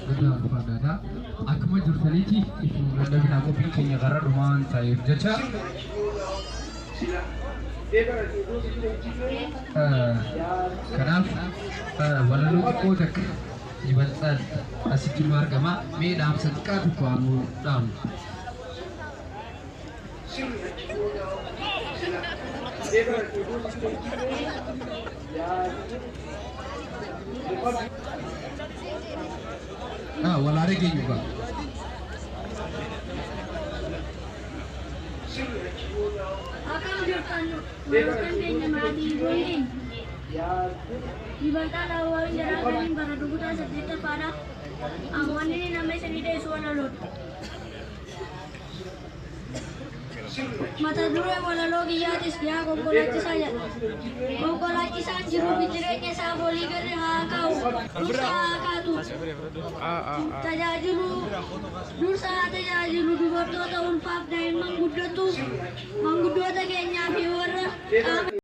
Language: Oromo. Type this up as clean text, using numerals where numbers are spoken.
Guddaa ulfaadhaadha. Akkuma jirtanitti isin dadhabinaa qophiin keenya gara dhumaan ta'eef jecha kanaaf walaloo xiqqoo takka yibalxaal asitti nu argama. Mee dhaamsa xiqqaa tokko haa nuu dhaamu. Walaa dhageenyu gaa. Akkam jirtan warroottan keenya maatii ijoolleen Dibataa Daawwaa jedhaa galiin bara dugutaa saddeettaffaadha. Wanni inni nama isinii dhiyeessu walaloodha. Mata duree walaloo kiyyaatis yaa konkolaachisaa jedha. Konkolaachisaan jiruu fi jireenya isaa olii gadi haa kaa'u. Dursa haa kaatu. Tajaajilu dursa haa tajaajilu dubartoota ulfaaf daa'imman guddattuuf manguddoota keenyaa fi warra qaama